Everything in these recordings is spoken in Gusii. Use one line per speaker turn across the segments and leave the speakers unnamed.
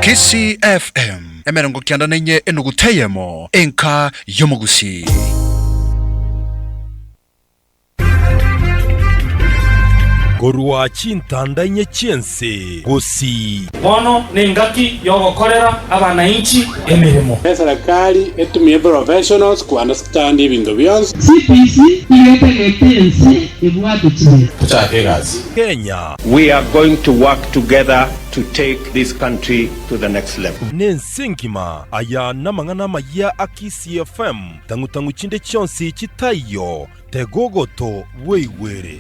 Kisii FM, 94 enuguta eyemo, enka y'omogusii.
Korwa chintanda inye chi'ense gusii.
Bono nengaki y'ogokorera abanainchi emeremo.
Eserekari etumie professionals ku understand ebinto bionsi.
CPC nigo etagete ense ebwate chibesa.
Tochake egasi.
Kenya.
We are going to work together to take this country to the next level.
Nense engima. Aya namang'ana amayia a Kisii FM. Tang'u-tang'u chinde chionsi chitaiyo, tega ogoto bweigwere.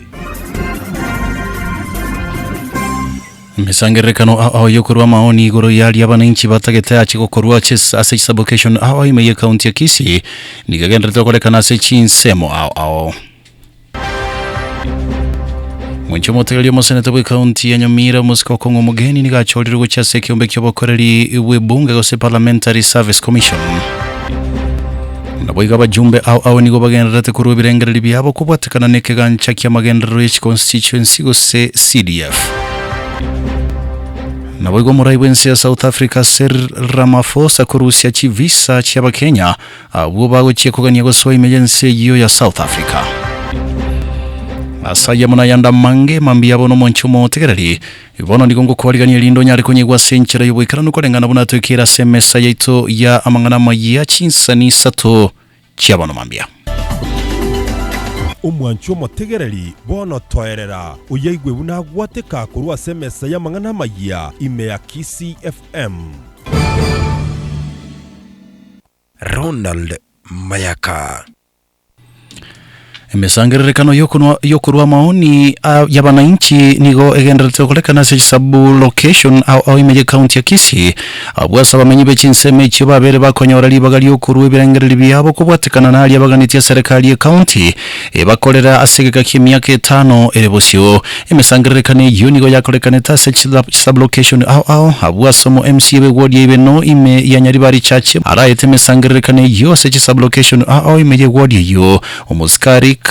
Emesangererekano ao ao y'okorua amaoni igoro y'aria abananchi batagete ache gokorwa ase ase chisublocation ao ao ime y'ecounty ya Kisii nigo egendererete gokorekana ase chinsemo ao ao. Mwanche omotegereria omoseneta bw'ecounty ya Nyamira omosike okong'u omogeni nigo achorirwe gochia ase ekeombe ki'obokoreri bw'ebunge gose Parliamentary Service Commission. Naboigo abajumbe ao ao nigo bagendererete korua ebirengererio biabo kobwatekana nekegancha ki'amagenderero ye chiconstituency gose CDF. Naboigo omorai bw'ense ya South Africa Cyril Ramaphosa korusia chivisa chi'abakenya Abwo bagochia kogania gosoa ime y'ense eyio ya South Africa. Ase ayio amo nayande amange, mambia bono omonche omotegereri, bono nigo ngokwarigania erinde onyare konyigwa ase enchera y'oboikeranu koreng'ana buna toikeire ase emesa yaito ya amang'ana amayia chinsani isato chia bono mambia.
Omwanchi omotegereri, bono toerera, oyaigwe buna agwateka korwa ase emesa y'amang'ana amayia ime ya Kisii FM.
Ronald Mayaka.
Emesangererekano y'okonwa y'okorua amaoni a y'abananchi nigo egendererete gokorekana ase chisabu location ao ao ime y'ecounty ya Kisii, abwo ase abamenyi be chinsemo echio babere bakonyora ribaga ri'okorua ebirengererio biabo kobwatekana naria baganetie eserekari y'ecounty ebakorera ase egeka ki'emiaka etano ere bosio. Emesangererekano eyio nigo yakorekanete ase chisub-location ao ao, abwo ase omo MCA b'eward ya Ibeno ime ya Nyaribari Chache araete emesangererekano eyio ase chisub-location ao ao ime y'eward eyio. Omosike Arika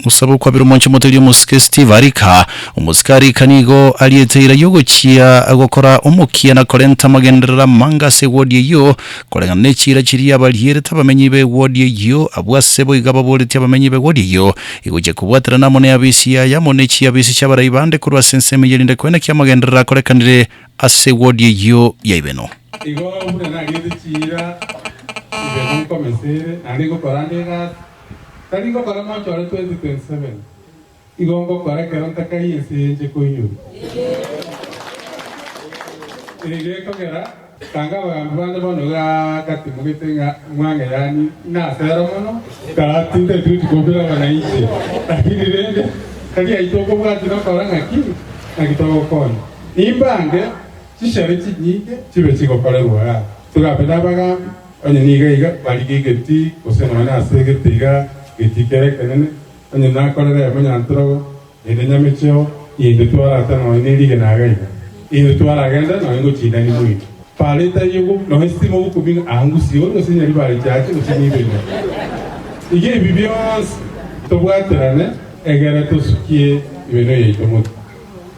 Gosaba okwabera omonche omoteria omosike Steve Arika. Omosike Arika nigo ariete eira y'ogochia gokora omokia na korenta amagenderero amange ase eward eyio, Koreng'ana ne chiira chiria abarierete abamenyi b'ewodi eyio, abwo ase boigo ababoretie abamenyi b'ewodi eyio, igochia kobwaterana amo neabisi yaye amo ne chiabisi chi'abarai bande korwa ase ensemo eyio erinde koenekia amagenderero akorekanire ase ewodi eyio ya Ibeno.
Igo buna nariete chiira Ibeno nkomesere, naende ngokora nde egasi, tari ngokora mochore 2027, igo ngokora ekero ntakaiyo ense eye inche koinyora. Eye ekogera tanga abagambi bande bono iga gatimogete ng'a mwang'e yaani nasera mono, tinteti gochia kobera abananchi, lakini rende tari aito okobwatia nokora ng'aki naki togokonya. Nimbange chishere chinyinge chibe chigokorerwa igaa, togambe nabagambi, onye niga iga barigie egetii gose nonya nase egete iga getii kere ekenene, Onye nakorera emonyantrogo, ende nyamecheo, inde twarata nonya ne rigena iga iga, inde twaragenda nonya ngochindani moino. Para etaiyo go nonya esitima ogokumia ng'a aa ngusie ore gose nyaribare chiache gose nibe ime. Iga ebi bionsi tobwaterane egere tosukie emenwa yaito motwe.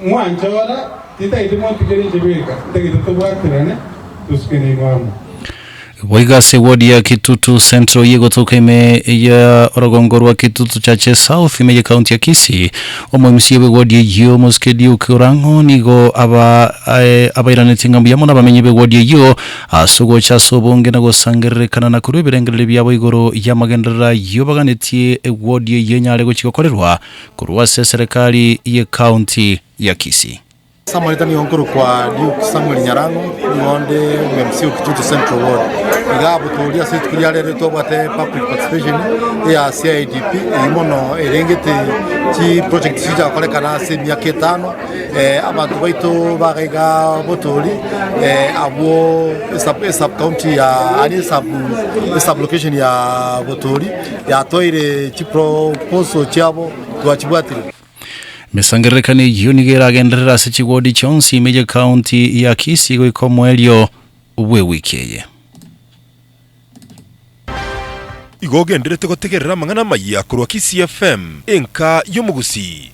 Mwanchora, tintagete montigere inche bweka, ntagete tobwaterane tosuke nainwe amo.
Boigo ase eward ya Kitutu Central eyio egotoka ime ya orogongo rwa Kitutu Chache South ime ye county ya Kisii, omo-MCA bw'eward eyio Mosike Duke Orang'o nigo aba abairanetie ng'a mbuya mono abamenyi b'eward eyio ase ogocha ase obonge na gosangererekana na korua ebirengererio biabo igoro y'amagenderero ayio baganetie eward eyio enyare gochia gokorerwa korwa ase eserekari ye county ya Kisii.
Ase amarieta nigo nkorokwa Duke Samuel Nyarang'o, nigo nde omo-MC o Kitutu Central Ward. Iga abwo tori ase rituko ria rero twabwate public participation eya CIDP eyio mono erengete chi project chichakorekana ase emiaka etano abanto baito baga iga botori abwo esub county ya yaani esub location ya botori yatoeire chiproposal chiabo twachibwatire.
Emesangererekano eyio nigo eragenderere ase chiwodi chionsi ime y'Ekaunti ya Kisii goika omoerio bw'ewiki eye.
Igo ogenderete gotegerera amang'ana amayia korwa Kisii FM, enka y'omogusii.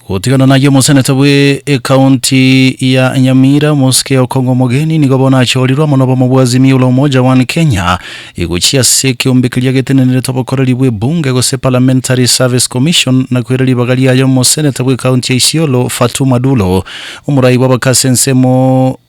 Gotigana nayio omoseneta bwe ekaunti ya Nyamira Mosike Okong'o Omogeni nigo bono achorirwe amo nobomo bwa Azimio la Umoja One Kenya egochia ase ekeombe keria getenenerete obokoreri bw'ebunge gose Parliamentary Service Commission na koira ribaga riaye omoseneta bw'ekaunti ya Isiolo Fatuma Dullo omorai bw'abakase ensemo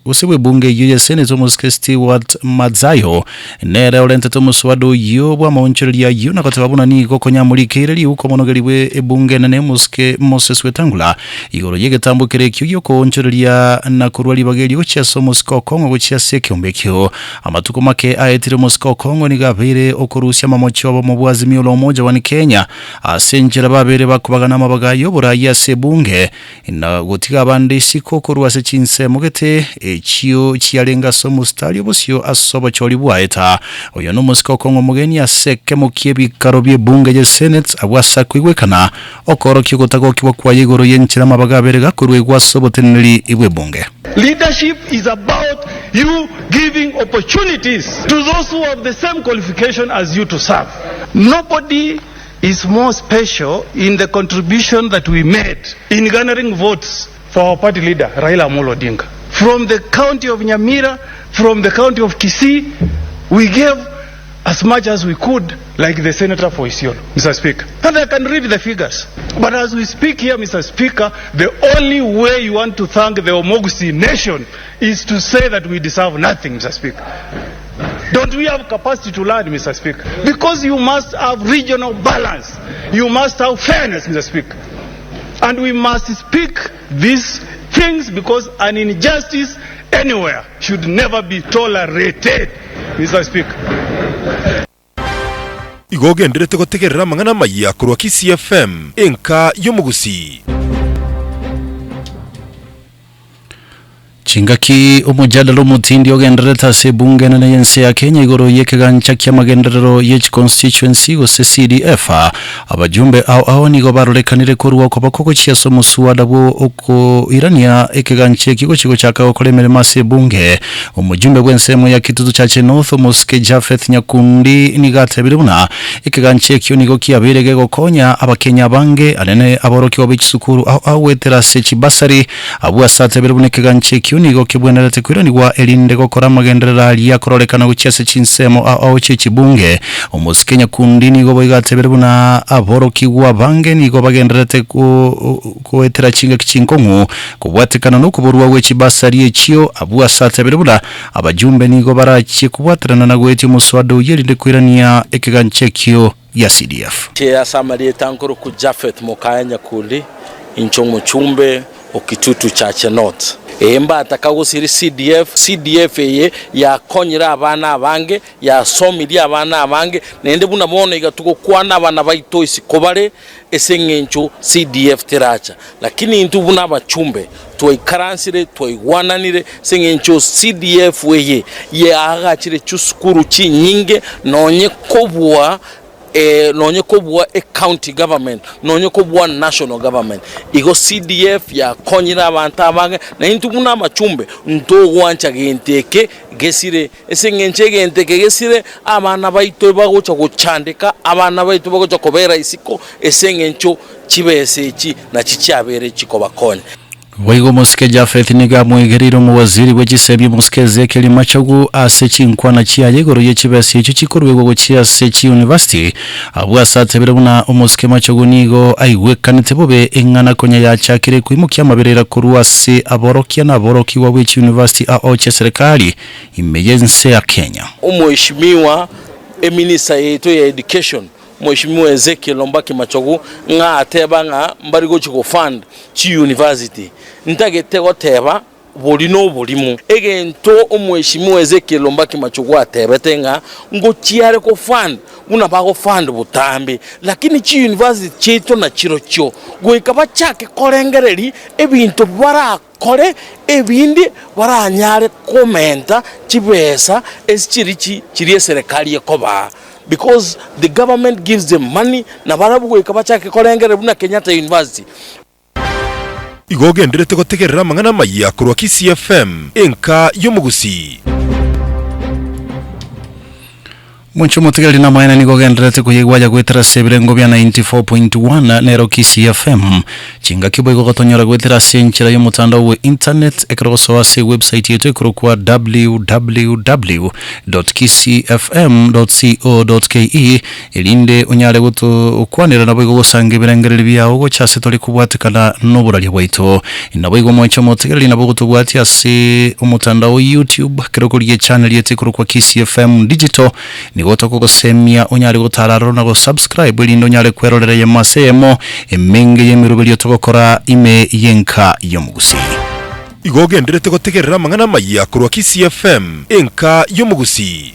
Gose bw'ebunge eyio ya Senate omosike Stewart Madzayo nere orentete omoswada oyio bw'amaonchoreria ayio na goteba buna nigo konya amorikeire riuko omonogeri bwe ebunge enene omosike Moses Wetangula igoro y'egetambo kere ekio giokoonchoreria na korwa ribaga erio gochia ase omosike Okong'o gochia ase ekeombe ekio. Amatuko make aetire omosike Okong'o nigo abeire okorusia amamocho obomo bwa Azimio la Umoja One Kenya ase enchera babeire bakobagana amabaga y'oboraai ase ebunge Na gotiga abande isiko korwa ase chinsemo gete echio chiarenge ase omositari obosio ase obochori bwaeta. Oyo nomosike okong'a omogeni ase ekemo ki'ebikaro bi'ebunge ye Senate abwo ase akoigwekana okoorokia ogotagokigwa kwaye igoro y'enchera amabaga abere gakoruegwa ase oboteneneri bw'ebunge.
Leadership is about you giving opportunities to those who have the same qualification as you to serve. Nobody is more special in the contribution that we made in garnering votes for our party leader Raila Amolo Odinga. From the county of Nyamira, from the county of Kisii, we gave as much as we could like the senator for Isiolo, Mr. Speaker. And I can read the figures. But as we speak here, Mr. Speaker, the only way you want to thank the Omogusi nation is to say that we deserve nothing, Mr. Speaker. Don't we have capacity to learn, Mr. Speaker? Because you must have regional balance. You must have fairness, Mr. Speaker. And we must speak these things because an injustice anywhere should never be tolerated, Mr. Speaker.
Igo ogenderete gotegerera amang'ana amayia korwa Kisii FM, enka y'omogusii.
Chingaki omojadala omotindi ogendererete ase ebunge enene y'ense ya Kenya igoro y'ekegancha ki'amagenderero ye chiconstituency gose CDF, abajumbe ao ao nigo barorekanire korwa okoboko gochia ase omoswada bwo okoirania ekegancha ekio gochia gochaka gokora emeremo ase ebunge. Omojumbe bw'ensemo ya Kitutu Chache North omosike Japheth Nyakundi nigo atebire buna ekegancha ekio nigo kiabeire gegokonya abakenya abange anene aborokigwa be chisukuru ao ao goetera ase chibasari Abwo ase atebire buna ekegancha ekio nigo kebwenerete koiranigwa erinde gokora amagenderero aria akororekana gochia ase chinsemo ao ao chie chibunge. Omosike Nyakundi nigo boigo atebire buna aborokigwa abange nigo bagendererete goetera chingaki chinkong'u kobwatekana nokoborwa gwe chibasari echio. Abwo ase atebire buna abajumbe nigo barachie kobwaterana na goetia omoswada oyio erinde koirania ekegancha ekio gia CDF.
Inche ase amarieta nkorokwa Japheth Mokaya Nyakundi, inche omochumbe o Kitutu Chache North. Eye mbataka gosiri CDF, CDF eye yakonyire abana abange, yasomirie abana abange, naende buna bono iga togokwana abana baito isiko bare ase eng'encho CDF teracha. Lakini intwe buna abachumbe twaikaransire twaigwananire ase eng'encho CDF eye yaagachire chisukuru chinyinge nonye kobua nonye kobua ecounty government, nonye kobua national government. Igo CDF yakonyire abanto abange, na intwe buna abachumbe ntogwancha gento eke gesire, ase eng'encho egento eke gesire abana baito bagocha gochandeka, abana baito bagocha kobera isiko ase eng'encho chibesa echi nachi chiabeire chikobakonya.
Boigo omosike Japheth nigo amoigereire omowaziri bwe chisemi omosike Ezekiel Machogu ase chinkwana chiaye igoro ye chibesa echio chikoruegwa gochia ase chiuniversity. Abwo ase atebire buna omosike Machogu nigo aigwekanete bobe eng'ana konya yachakire koimokia amaberera korwa ase aborokia na aborokigwa bwe chiuniversity ao chia serikali ime y'ense ya Kenya.
Omweshimiwa eminister yaito ya education Mweshimiwa Ezekiel Ombaki Machogu ng'a ateba ng'a mbari gochia go fund chi university. Ntagete goteba bori noborimo. Egento Omweshimiwa Ezekiel Ombaki Machogu atebete ng'a ngochia are go fund buna bago fund botambe, lakini chi university chiaito nachirochio goika bachake korengereria ebinto barakore ebinde baranyare komenta chibesa esi chiri chi chiria eserekari ekobaa. Because the government gives them money na barabwo goika bachake korengereria buna Kenyatta University.
Igo ogenderete gotegerera amang'ana amayia korwa Kisii FM, enka y'omogusii.
Mwanche omotegereri namaene nigo ogendererete koyegwa aya goetera ase ebirengo bia 94.1 nero Kisii FM. Chingaki boigo gotonyora goetera ase enchera y'omotandao bwe internet ekero ogosoa ase ewebsite yaito ekorokwa www.kisiifm.co.ke erinde onyare gotokwanera naboigo gosanga ebirengererio biao gocha ase tore kobwatekana noboraria bwaito. Naboigo mwanche omotegereri nabo ogotobwatia ase omotandao o YouTube ekero okorigia echannel yaito ekorokwa Kisii FM Digital nigo tokogosemia onyare gotara aroro na gosubscribe erinde onyare kwerorera eyemo ase eyemo emenge y'emeroberio togokora ime y'enka y'omogusii.
Igo ogenderete gotegerera amang'ana amayia korwa Kisii FM, enka y'omogusii.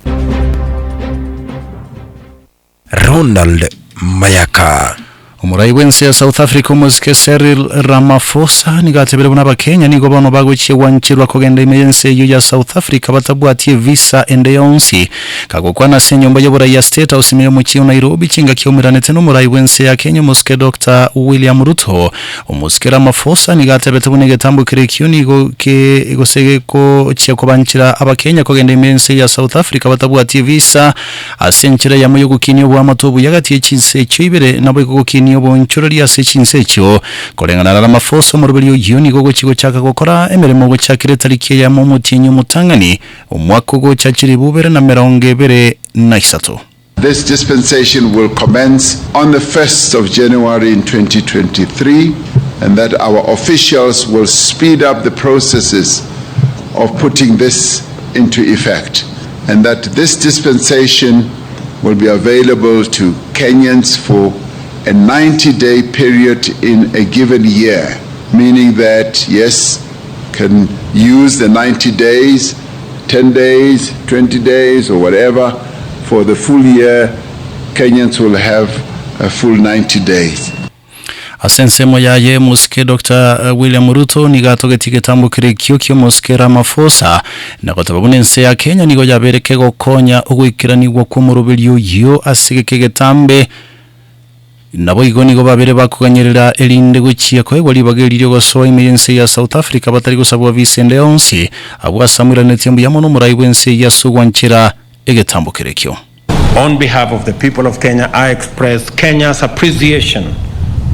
Ronald Mayaka.
Omorai bw'ense ya South Africa omosike Cyril Ramaphosa nigo atebire buna abakenya nigo bono bagochia gwancherwa kogenda ime y'ense eyio ya South Africa batabwati evisa ende yonsi. Kagokwana ase enyomba y'oborai ya State House ime y'omochie o Nairobi chingaki aumeranete n'omorai bw'ense ya Kenya omosike Doctor William Ruto. Omosike Ramaphosa nigo atebete buna egetambo kere ekio nigo ke gose gegochia kobanchera abakenya kogenda ime y'ense ya South Africa batabwati evisa Ase enchera eyemo y'ogokinia oboamate obuya gati ye chinse echio ibere, naboigo gokinia oboonchoreria ase chinse echio. Koreng'ana na Ramaphosa, omoroberi oyio nigo ogochia gochaka gokora emeremo gochakera etariki eyemo omotienyi omotang'ani, omwaka ogocha 2023.
This dispensation will commence on the 1st of January in 2023 and that our officials will speed up the processes of putting this into effect and that this dispensation will be available to Kenyans for a 90-day period in a given year, meaning that, yes, can use the 90 days, 10 days, 20 days, or whatever, for the full year, Kenyans will have a full 90 days.
Ase ensemo yaye, Omosike Doctor William Ruto nigo atogetie egetambo kere ekio ki'Omosike Ramaphosa na goteba buna ense ya Kenya nigo yabeire kegokonya ogoikeranigwa kw'omoroberio oyio ase egeka egetambe. Naboigo nigo babere bakoganyerera erinde gochia koegwa ribaga eri riogosoa ime y'ense ya South Africa batari gosabwa visa ende yonsi. Abwo ase amoiranetie mbuya mono omorai bw'ense eyio ase ogwanchera egetambo kere ekio.
On behalf of the people of Kenya, I express Kenya's appreciation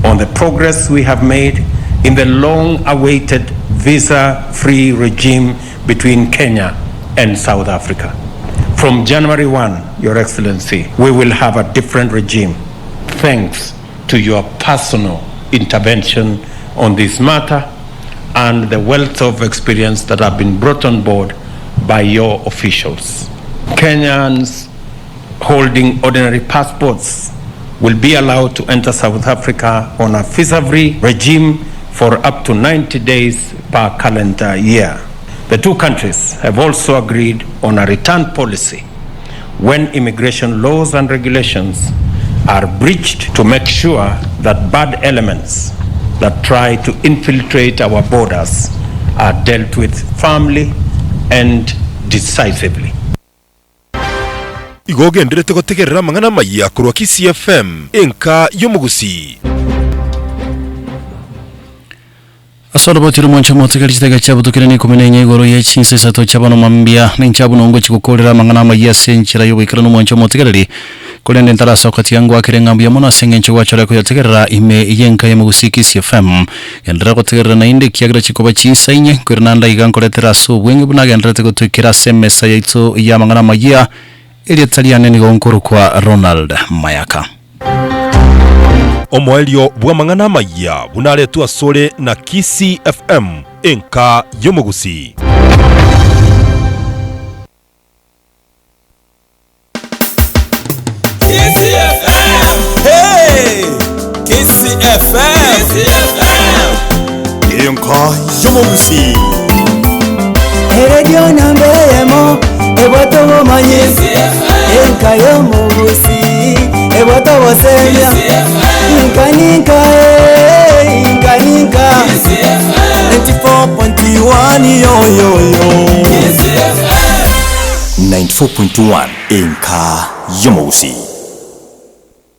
on the progress we have made in the long-awaited visa-free regime between Kenya and South Africa. From January 1, Your Excellency, we will have a different regime thanks to your personal intervention on this matter and the wealth of experience that have been brought on board by your officials. Kenyans holding ordinary passports will be allowed to enter South Africa on a visa-free regime for up to 90 days per calendar year. The two countries have also agreed on a return policy when immigration laws and regulations are breached to make sure that bad elements that try to infiltrate our borders are dealt with firmly and decisively.
Igo ogenderete gotegerera amang'ana amayia korwa Kisii FM, enka y'omogusii.
Ase oroboti rw'omwancho omotigari chidageka chiabutokire neikomi na inye igoro ye chinsa isato chia bono mambia, ninche abwo nongochia gokoorera amang'ana amayia ase enchera y'ogoikeranu omwancho omotigareri, korende ntarasoka tiga ngoakere ng'a mbuya mono ase engencho gwachora koyategerera ime y'enka y'omogusii Kisii FM. Genderera gotegerera naende ekiagera chikoba chinsa inye, nkoirana nda iga nkoretere ase obweng'e buna agendererete gotoikera ase emesa yaito y'amang'ana amayia, erieta riane nigo nkorokwa Ronald Mayaka.
Omoerio bw'amang'ana amayia buna aretwe asore na Kisii FM, enka y'omogusii.
Enka y'omogusii.
Eredio namba eyemo ebwate obomanyi enka y'omogusii ebwate obosemia inka ninka eh, inka ninka 94.1 yoyoyo
94.1 Enka y'omogusii.